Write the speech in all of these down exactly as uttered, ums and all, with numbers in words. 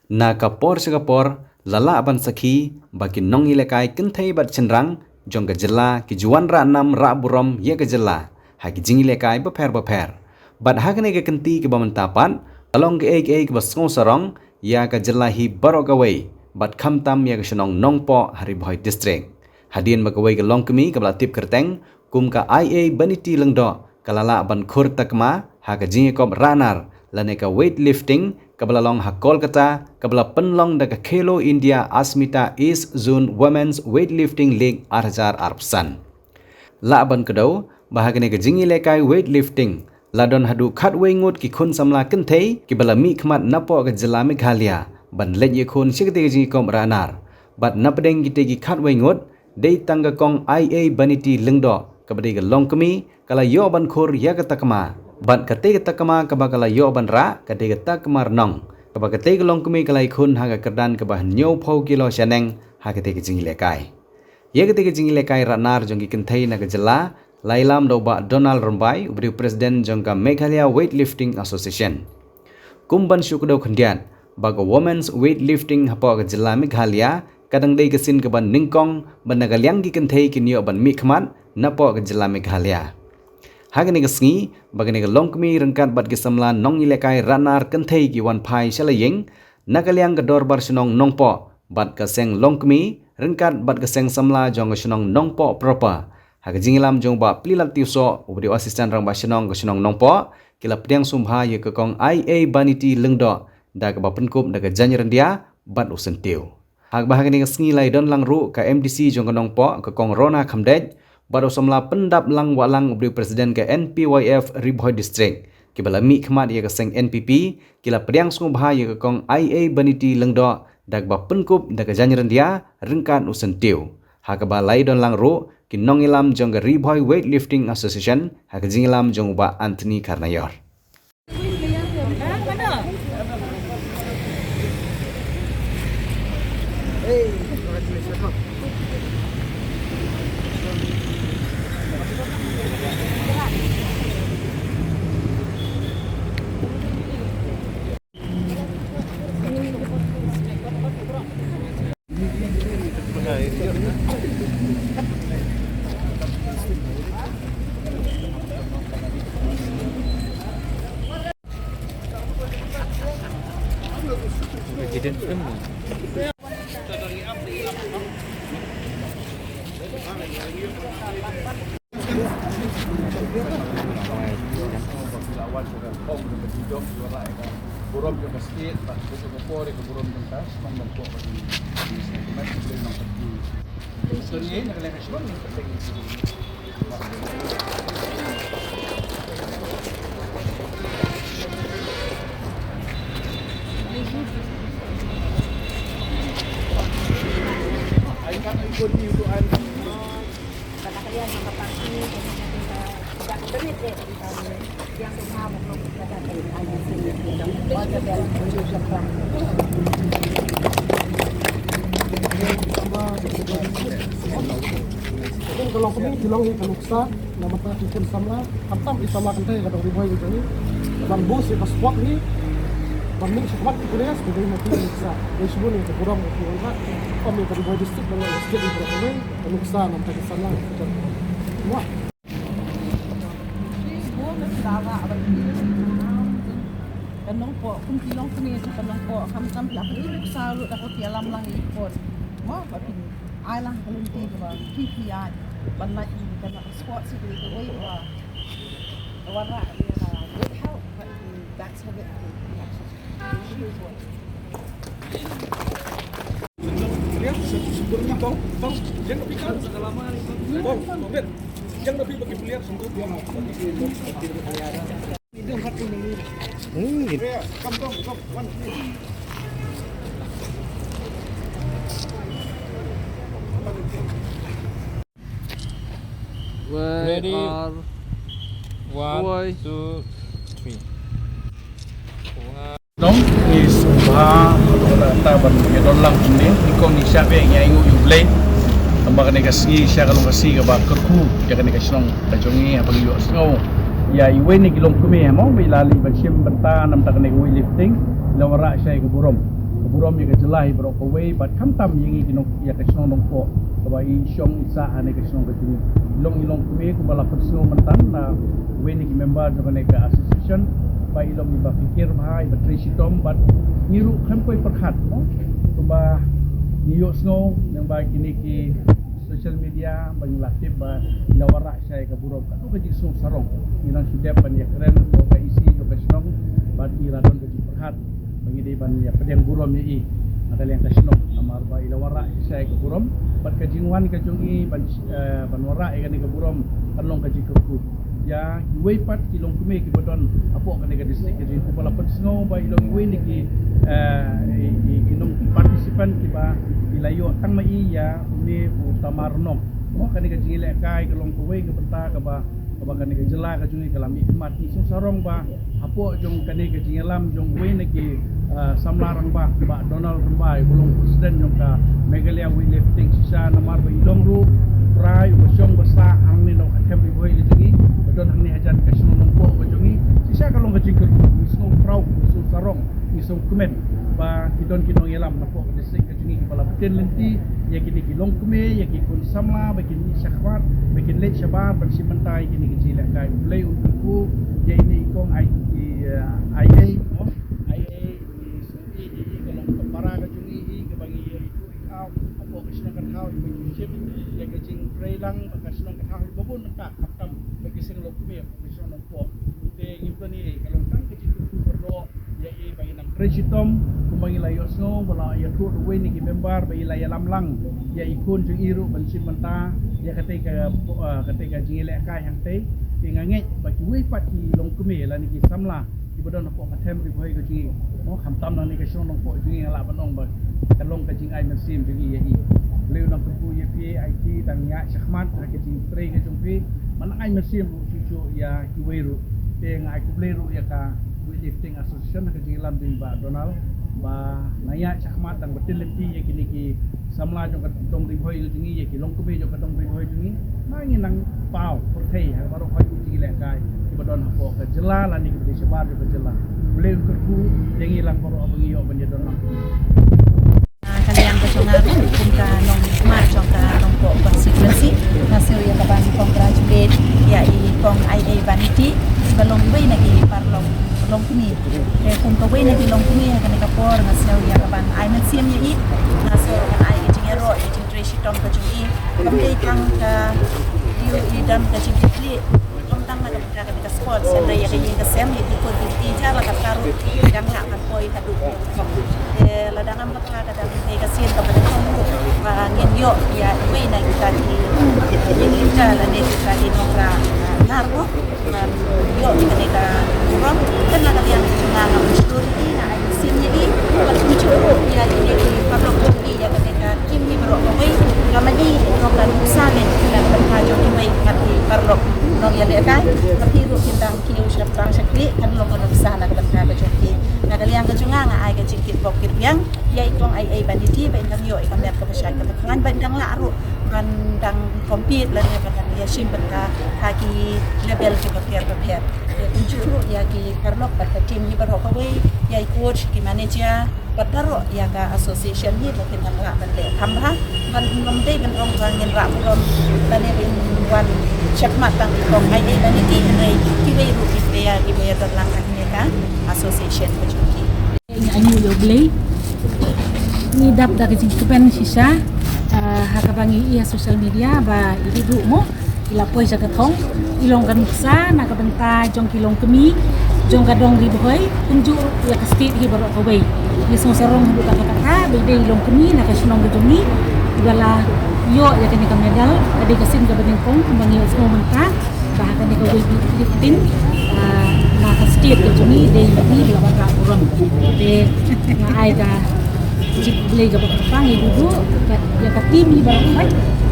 Na ka por sha ka por la lah ban sakhi ba ki nongïalehkai kynthei bad shynrang jong ka jylla ki ju wanrah nam rah burom ïa ka jylla ha ki jingïalehkai bapher bapher. Bad ha kane ka kynti kaba mynta pat ka long kaei kaei kaba sngewsarong ïa ka jylla hi baroh kawei bad khamtam ïa ka shnong Nongpoh ha Ri Bhoi District. Hadien ba kawei ka longkmie kaba la tip kyrteng kum ka I A Baniti Lyngdoh ka la lah ban khur takma ha ka jingïakop rah nar lane ka weightlifting kaba la long ha Kolkata, kaba la pynlong da ka Khelo India Asmita East Zone Women's Weightlifting League ar hajar arphew san. Lah ban kdew ba ha kane ka jingïalehkai weightlifting la don haduh khatwei ngut ki khun samla kynthei kiba la mihkhmat napoh ka jylla Meghalaya ban leit ïakhun sha katei ka jingïakop rah nar. Bad napdeng kitei ki khatwei ngut dei tang ka kong I A Baniti Lyngdoh kaba dei ka longkmie ka la ïoh ban khur ïa ka takma. Bad katei ka takma kaba ka la ïoh ban rah ka dei ka takma rnong kaba katei ka longkmie ka la ïakhun ha ka kyrdan kaba hynñiewphew kilo shaneng ha katei ka jingïalehkai. Ïa katei ka jingïalehkai rah nar jong ki kynthei na ka jylla la ïalam da u Bah Donald Rymbai uba dei u president jong ka Meghalaya Weightlifting Association. Kum ban shu kdew khyndiat ba ka Women's Weightlifting hapoh ka jylla Meghalaya ka dang dei ka sien kaba nyngkong ba na ka liang ki kynthei kin ïoh ban mihkhmat napoh ka jylla Meghalaya. Ha kane ka sngi ba kane ka longkmie ryngkat bad ki samla nongïalehkai rah nar kynthei ki wan phai sha la ïing na ka liang ka dorbar shnong Nongpoh bad ka seng longkmie ryngkat bad ka seng samla jong ka shnong Nongpoh proper. Ha ka jingïalam jong u Bah Plilat Tiewsoh uba dei u assistant rangbah shnong ka shnong Nongpoh ki la pdiang sngewbha ïa ka kong I A Baniti Lyngdoh da kaba pynkup da ka jaiñ ryndia bad u syntiew. Ha kaba ha kane ka sngi la ïadon lang ruh ka M D C jong ka Nongpoh ka kong Rona Khymdeit bad u samla pyndap lang wah lang uba dei u president ka N P Y F Ri Bhoi District kiba la mihkhmat ïa ka seng N P P ki la pdiang sngewbha ïa ka kong I A Baniti Lyngdoh da kaba pynkup da ka jaiñ ryndia ryngkat u syntiew. Ha kaba la ïadon lang ruh ki nongïalam jong ka Ri Bhoi Weightlifting Association ha ka jingïalam jong u Bah Anthony Kharnaior. Ka long kumne, ki long hi ka nuksa na bynta ki khun samla, khamtam ki samla kynthei ka dong Ri Bhoi ka jong ngi. Ban boost ïa ka sport hi, ban mih shakhmat ki players, ka dei na ki nuksa. Dei shibun ïa ka burom ka ki wanrah. Kum ïa ka Ri Bhoi District, ban ïa ka state Ri Bhoi ka dei ka nuksa na bynta ki samla. Wah. Ka Nongpoh, kum ki longkmie jong ka Nongpoh, khamtam phi la pynlong nuksa ruh da ka phi ïalam lang ïa ki khun. Mo, ba phin ai lang ka lynti kaba phi phi ïaid ban lait ïa ka sport, sha kawei kawei kaba wanrah ïa ka good health, but that's how it. Ready? One, two, three. Nong, ngi sngewbha, ta ban ïa don lang kumne, ngi kong ngi shah beh ngi ainguh ïa U Blei. Tang ba kane ka sngi sha ka long ka sngi kaba kyrkhu ïa kane ka shnong ka jong ngi, haba ngi ïohsngew ïa iwei na ki longkmie mo, ba i la leit ban shim bynta na bynta kane ka weightlifting, la wanrah shai ka burom. burom ïa ka jylla hi baroh kawei, bad khamtam ïa ngi ki nong, ïa ka shnong Nongpoh kaba i shong i sah ha kane ka shnong ka jong ngi. I long, i long kmie kumba la pynsngew mynta na uwei na ki member jong kane ka association, ba i long iba kyrkieh bha, iba trei shitom, bad ngi ruh khlem koi pyrkhat, no, kumba ngi ïohsngew lyngba kine ki social media ba ngi la tip ba i la wanrah shisha ïa ka burom. Katno ka jingsngew sarong. Ngi nang shu dep ban ïakren hapoh ka EC jong ka shnong, bad ngi la don ka jingpyrkhat ba ngi dei ban ïa pdiang burom ïa i na ka liang ka shnong, namar ba i la wanrah shisha ïa ka burom. Bad ka jingwan ka jong i ban, eh, ban wanrah ïa kane ka burom kan long ka jingkyrkhu ïa kiwei pat ki longkmie kiba don hapoh kane ka district ka jong ngi. Kumba la pynsngew ba i long iwei na ki, eh, i, i, i nong participant kiba i la ïoh tang ma i ïa une u Tamar Nong. Mo, kane ka jingïalehkai ka long kawei ka bynta kaba, kaba kane ka jylla ka jong ngi ka la mihkhmat. Ngi sngew sarong ba hapoh jong kane ka jingïalam jong uwei na ki, ah, samla rangbah, Bah Donald Rymbai, uba long president jong ka Meghalaya Weightlifting, shisha namar ba i long ruh u trai uba shong ba sah hangne na ka Them Ri Bhoi ka jong ngi, ba don hangne hajan ka shnong Nongpoh ka jong ngi. Shisha ka long ka jingkyrkhu, ngi sngew proud, ngi sngew sarong, ngi sngew kmen ba ki don ki nongïalam napoh ka district ka jong ngi kiba la btin lynti ïa kine ki longkmie, ïa ki khun samla, ba kin mih shakhmat, ba kin leit shabar ban shim bynta ïa kine ki jingïalehkai. U Blei un kyrkhu ïa ine i kong ai, i, eh, ai ei, mo, ai ei, i sngewbha ïa i ka long ka para ka jong ngi, i kaba ngi ïa i khaw hapoh ka shnong ka thaw, iba ngi shim ïa ka jingtrei lang bad ka shnong ka thaw iba bun mynta, khamtam ba ki seng longkmie hapoh ka shnong Nongpoh. Te ngim don ei ei, ka long tang ka jingkyrkhu baroh ïa i ba i nang trei shitom, kumba ngi la ïohsngew ba la ïathuh da uwei na ki member ba i la ïalam lang ïa i khun jong i ruh ban shim bynta ïa katei ka, ah, katei ka jingïalehkai hangtei. Te nga ngeit ba kiwei pat ki longkmie lane ki samla kiba don hapoh ka Them Ri Bhoi ka jong ngi, mo, khamtam nangne ka shnong Nongpoh jong ngi, nga lah ban ong ba ka long ka jingai mynsiem jong ngi ïa i. Lei u nang kyrkhu ïa phi, ai phi dang ïaid shakhmat ha ka jingtrei ka jong phi, ban ai mynsiem ruh shuh shuh ïa kiwei ruh. Te nga ai khublei ruh ïa ka Weightlifting Association ha ka jingïalam jong i Bah Donald ba nang ïaid shakhmat dang btin lynti ïa kine ki samla jong ka dong Ri Bhoi ka jong ngi, ïa ki longkmie jong ka dong Ri Bhoi jong ngi. Nang ngi nang paw pyrthei ha baroh ka jingïalehkai kiba don hapoh ka jylla lane kiba dei shabar jong ka jylla. Blei un kyrkhu ïa ngi lang baroh ba ngi ïoh ban ïadon lang. Ah, ka liang ka jong nga ruh kum ka nongmihkhmat jong ka Nongpoh constituency, nga sngew ïa ka ban congratulate ïa i kong Ai Ei Baniti, ba long iwei na ki paralok longkmie. Te kum kawei na ki longkmie ha kane ka por, nga sngew ïa ka ban ai mynsiem ïa i, nga sngew ïa ka ban ai ka jingïaroh, ka jingtrei shitom ka jong i. Kam dei tang ka ïoh i don ka jingkitkhlieh, kum tang na ka bynta kane ka sports, hynrei ïa ka ïing ka sem, ïa ki khun ki kti, ïa la katta ruh dang lah ban poi haduh. Te lada ngam bynta ka dang dei ka sien kaba nyngkong ruh ba ngin ïoh ïa iwei na kita ki ïing lynti lane kita ki nongrah nar ruh ban ïoh ïa kane ka burom. Te na ka liang ka jong nga, nga shlur ïa i, nga ai mynsiem ïa i, bad kumjuh ruh ïa kine ki paralok jong i, ïa kane ka team hi baroh kawei. Nga mane ïa i ruh ka nuksa lane ka bynta jong kiwei pat ki paralok nongïalehkai. Ka phi ruh kin dang kiew shaphrang shakri, kan long ka nuksa na ka bynta ka jong ki. Na ka liang ka jong nga, nga ai ka jingkitbok kitbiang ïa i kong Ai Ei Baniti ba in dang ïoh ïa ka met kaba shait kaba khlaiñ, ba in dang lah ruh ban dang compete lane ban dang ïashim bynta ha ki level kiba pher ba pher. Te kumjuh ruh ïa ki paralok bad ka team hi baroh kawei, ïa i coach, ki manager, bad baroh ïa ka association hi ba kin nang lah ban leh kham bha. Ban ym dei ban ong ba ngin rah burom lane ban wan shakhmat tang i kong Ai Ei Baniti, hynrei kiwei ruh ki player kiba ïadon lang ha kane ka association ka jong ki. Ngi ainguh ïa U Blei. Ngi dap da ka jingkmen shisha, ah, ha kaba ngi ïohi ha social media ba i Duhduh mo, i la poi sha ka thong, i long ka nuksa na ka bynta jong ki longkmie jong ka dong Ri Bhoi, kumjuh ïa ka state hi baroh kawei. Ngi sngewsarong haduh katta katta ba i dei i longkmie na ka shnong ka jong ngi iba la ïoh ïa kane ka medal. Ka dei ka sien kaba nyngkong kumba ngi ïohsngew mynta ba ha kane ka weightlifting, ah, na ka state ka jong ngi dei i ba la wanrah burom. Te nga ai ka jingkhublei kaba kyrpang ïa i Duhduh, ïa ka team hi baroh kawei,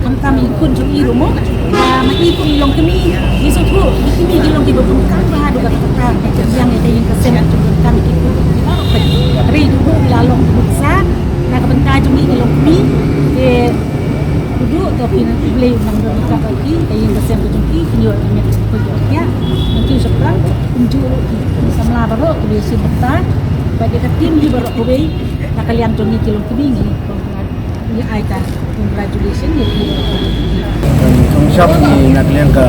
khamtam i khun jong i ruh mo. Ba ma i kum i longkmie, ngi sngewthuh i kmie ki long kiba bun kam bha haduh katta katta, ka jingïang ïa ka ïing ka sem, ka jingdonkam ïa ki khun ki baroh kawei. Hynrei i Duhduh i la long nuksa na ka bynta jong ngi ki longkmie. Te Duhduh, to phi nang khublei u nang don ryngkat bad ki, ka ïing ka sem ka jong ki, phin ïoh ka met ka jong ki. Thank you shaphrang. Kumjuh ruh ki samla baroh kiba ïashim bynta bad ïa ka team hi baroh kawei. Ka liang jong ngi ki longkmie ngi congrat-, ngi ai ka congratulation ïa ki. Kong shap ngi na ka liang ka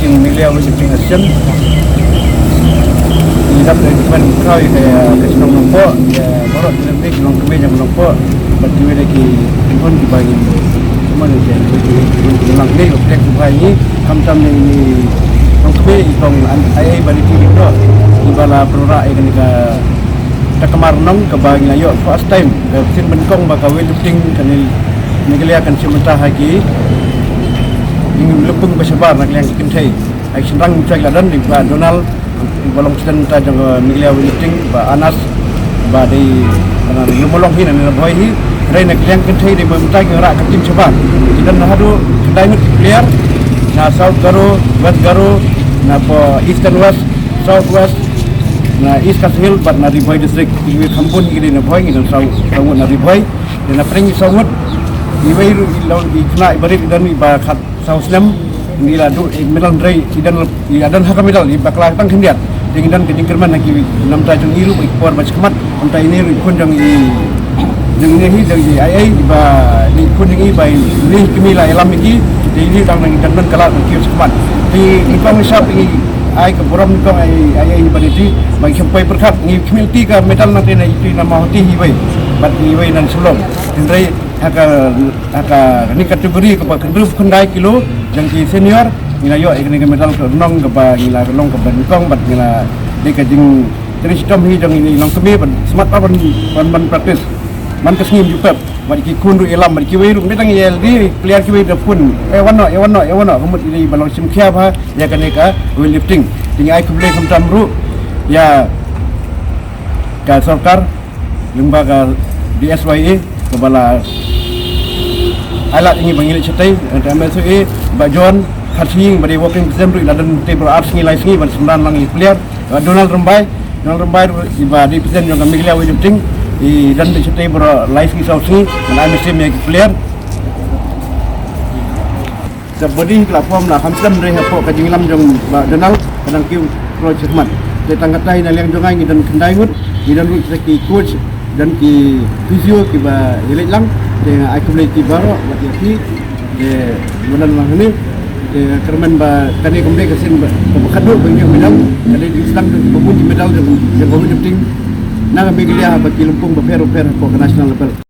team Meghalaya Weightlifting Association. Ngi dap da ban khraw ïa ka, ka shnong Nongpoh, ïa baroh ki longkmie, ki longkmie jong Nongpoh. Bad kiwei de ki khun kiba ngin, kumno ngi ïa, ngi, ngi, ngi, ngi, ngi, ngi, ngi, khamtam ngi, ngi, kong kmie, i kong an, ai, ai, ba dei ki, ngi, ngi, ngi, ba la pynrah ïa kane ka, ka kamar nong kaba ngi la ïoh first time, ka sien ban kong ba ka weightlifting kane Meghalaya kan shim bynta ha ki, ngi lympung ba shabar na ka liang ki kynthei. Ai shynrang mynta ki la don, i Bah Donald, i ba long president mynta jong, eh, Meghalaya Weightlifting, Bah Anas, ba dei, ba na Lumulong hi, na Nongbhoi hi, hynrei na ka liang kynthei dei ba mynta ki rah ka team shabar. Ki don haduh khyndai ngut ki player, na South Garo, West Garo, na po Eastern West, South West, na East Khasi Hills, bad na Ri Bhoi District, ki wei kham bun ki dei na Bhoi, ki don saw, saw ngut na Ri Bhoi, dei na pyrshah saw ngut, iwei ruh i long i khynnah i barit i don i ba khat saw snem, ngi la duh, eh, medal hynrei i don, i don ha ka medal, i bakla tang khyndiat. Te ngi don ka jingkyrmen ha ki namta jong i ruh, i por ba shakhmat, namta ine ruh i khun jong i, jong ine hi, jong i ai ai, i ba, i khun jong i ba, i ni kmie la ïalam ïa ki, te i dang nang don don ka lad ba ki shakhmat. Te nyngkong shap i ai ka burom nyngkong ai, ai, ai, ba ni ti, ba ngi khlem poi pyrkhat, ngi kmie ti ka medal na te na i ti na Mawhati hi wei, bad i wei na Shillong. Hynrei ha ka, ha kane ka category kaba hynriewphew khyndai kilo jong ki senior, ngi la ïoh ïa kane ka medal ka nong kaba ngi la long kaba nyngkong bad ngi la dei ka jingtrei shitom hi jong ngi longkmie ban smat ban, ban, ban practice man ka sngi ju pep bad ki khun ruh ïalam bad kiwei ruh, mynta ngi ïa lade player kiwei da phone, eh, wan noh, eh, wan noh, eh, wan noh, ka mut ïa ba long shim khia bha ïa kane ka weightlifting. Te ngi ai khublei khamtam ruh ïa ka sorkar lyngba ka D S Y A kaba la ai lad ïa ngi ba ngi leit shatei, ka M S W A, Bah John Kharsing ba dei working president ruh i la don tei baroh ar sngi lai sngi ban synran lang ïa ki player. Bah Donald Rymbai, Donald Rymbai ruh i ba dei president jong ka Meghalaya Weightlifting, i don tei shatei baroh lai sngi saw sngi ban ai mynsiem ïa ki player. Ka body ka la form la kham slem hynrei hapoh ka jingïalam jong Bah Donald ka dang kiew kloi shakhmat. Te tang katta na liang jong ngi, ngi don khyndai ngut, ngi don ruh kita ki coach, don ki physio kiba ïaleit lang. Te ai khublei ki baroh bad ïa phi. Te mynta lang hangne. Te kyrmen ba kane kam dei ka sien ba, kaba khadduh ba ngi ïoh medal, ka dei ding sdang ba bun ki medal jong, jong ka weightlifting na ka Meghalaya bad ki lympung bapher bapher hapoh ka national level.